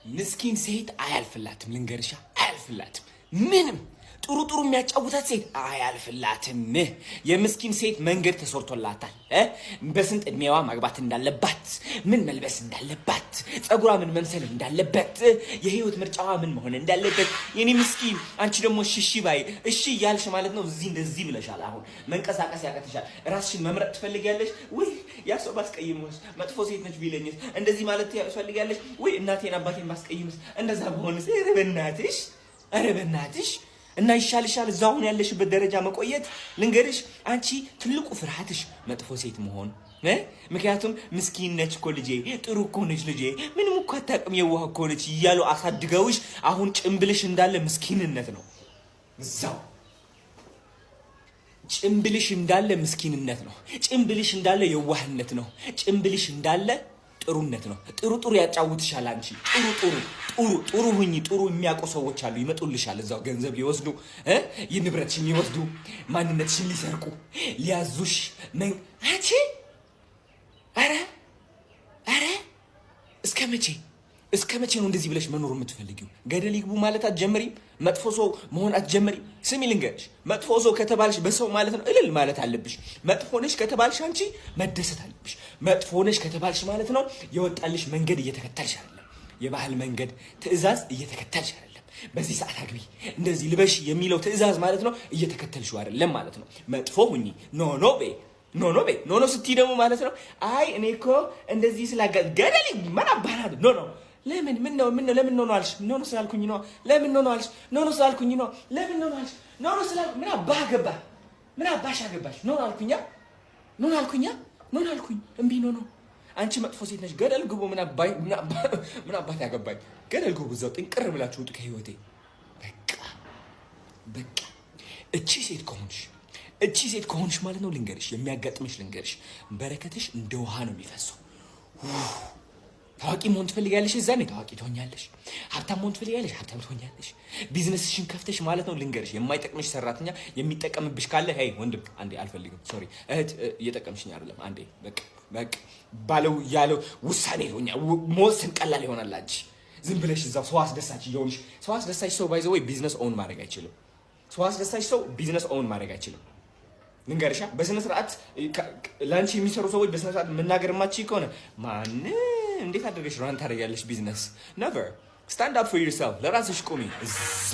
ምስኪን ሴት አያልፍላትም፣ ልንገርሻ፣ አያልፍላትም። ምንም ጥሩ ጥሩ የሚያጫውታት ሴት አያልፍላትም። የምስኪን ሴት መንገድ ተሰርቶላታል። በስንት እድሜዋ ማግባት እንዳለባት፣ ምን መልበስ እንዳለባት፣ ጸጉሯ ምን መምሰል እንዳለበት፣ የህይወት ምርጫዋ ምን መሆን እንዳለበት። የኔ ምስኪን፣ አንቺ ደግሞ እሺ ባይ እሺ እያልሽ ማለት ነው እዚህ እንደዚህ ብለሻል። አሁን መንቀሳቀስ ያቅትሻል። ራስሽን መምረጥ ትፈልጊያለሽ። ውይ ያ ሰው ባስቀይምስ፣ መጥፎ ሴት ነች ቢለኝስ፣ እንደዚህ ማለት ትፈልጊያለሽ። ውይ እናቴን አባቴን ባስቀይምስ፣ እንደዛ በሆንስ፣ ኧረ በእናትሽ፣ ኧረ በእናትሽ። እና ይሻልሻል እዛው አሁን ያለሽበት ደረጃ መቆየት። ልንገርሽ፣ አንቺ ትልቁ ፍርሃትሽ መጥፎ ሴት መሆን። ምክንያቱም ምስኪን ነች እኮ ልጄ፣ ጥሩ እኮ ነች ልጄ፣ ምንም እኮ አታውቅም፣ የዋህ እኮ ነች እያሉ አሳድገውሽ አሁን ጭንብልሽ እንዳለ ምስኪንነት ነው። እዛው ጭንብልሽ እንዳለ ምስኪንነት ነው። ጭንብልሽ እንዳለ የዋህነት ነው። ጭንብልሽ እንዳለ ጥሩነት ነው። ጥሩ ጥሩ ያጫውትሻል። አንቺ ጥሩ ጥሩ ጥሩ ጥሩ ሁኚ። ጥሩ የሚያውቁ ሰዎች አሉ፣ ይመጡልሻል። እዛው ገንዘብ ሊወስዱ፣ ንብረትሽን ሊወስዱ፣ ማንነትሽን ሊሰርቁ፣ ሊያዙሽ። አንቺ ኧረ ኧረ እስከ መቼ፣ እስከ መቼ ነው እንደዚህ ብለሽ መኖር የምትፈልጊው? ገደል ይግቡ ማለት አትጀምሪም? መጥፎ ሰው መሆን አትጀምሪም? ስሚ ልንገርሽ፣ መጥፎ ሰው ከተባልሽ በሰው ማለት ነው እልል ማለት አለብሽ። መጥፎ ነሽ ከተባልሽ አንቺ መደሰት አለብሽ። መጥፎ ነሽ ከተባልሽ ማለት ነው የወጣልሽ መንገድ እየተከተልሽ አይደለም። የባህል መንገድ ትዕዛዝ እየተከተልሽ አይደለም። በዚህ ሰዓት አግቢ፣ እንደዚህ ልበሽ የሚለው ትዕዛዝ ማለት ነው እየተከተልሽው አይደለም ማለት ነው። መጥፎ ሁኚ፣ no no በይ፣ no no በይ። No no ስትይ ደግሞ ማለት ነው አይ እኔ እኮ እንደዚህ ስላጋ ገደል ምን አባናት no no። ለምን? ምን ነው? ምን ነው? ለምን no no አልሽ? No no ስላልኩኝ ነው። ለምን no no አልሽ? No no ስላልኩኝ ነው። ለምን no no አልሽ? No no ስላልኩ። ምን አባህ ገባ? ምን አባሽ አገባሽ? No no አልኩኛ፣ no no አልኩኛ፣ no no አልኩኝ። እምቢ፣ no no። አንቺ መጥፎ ሴት ነሽ። ገደል ግቡ። ምን አባይ ምን አባት ያገባኝ? ገደል ግቡ። እዛው ጥንቅር ብላችሁ ውጡ ከህይወቴ። በቃ በቃ። እቺ ሴት ከሆንሽ፣ እቺ ሴት ከሆንሽ ማለት ነው ልንገርሽ፣ የሚያጋጥምሽ ልንገርሽ፣ በረከትሽ እንደ ውሃ ነው የሚፈሰው። ታዋቂ መሆን ትፈልጊያለሽ? እዛኔ ታዋቂ ትሆኛለሽ። ሀብታም መሆን ትፈልጊያለሽ? ሀብታም ትሆኛለሽ። ቢዝነስሽን ከፍተሽ ማለት ነው ልንገርሽ፣ የማይጠቅምሽ ሰራተኛ የሚጠቀምብሽ ካለ hey ወንድም፣ አንዴ አልፈልግም፣ sorry እህት፣ እየጠቀምሽኝ አይደለም፣ አንዴ በቃ በቃ ባለው ያለው ውሳኔ ይሆኛል። መወሰን ቀላል ይሆናል። አንቺ ዝም ብለሽ እዛው ሰው አስደሳች እየሆንሽ፣ ሰው አስደሳች ሰው by the way business own ማድረግ አይችልም። ሰው አስደሳች ሰው business own ማድረግ አይችልም። ልንገርሻ፣ በስነ ስርዓት ለአንቺ የሚሰሩ ሰዎች በስነ ስርዓት መናገር የማትችይ ከሆነ ማን እንዴት አድርገሽ run ታደርጊያለሽ business? Never. Stand up for yourself። ለራስሽ ቁሚ እዛ።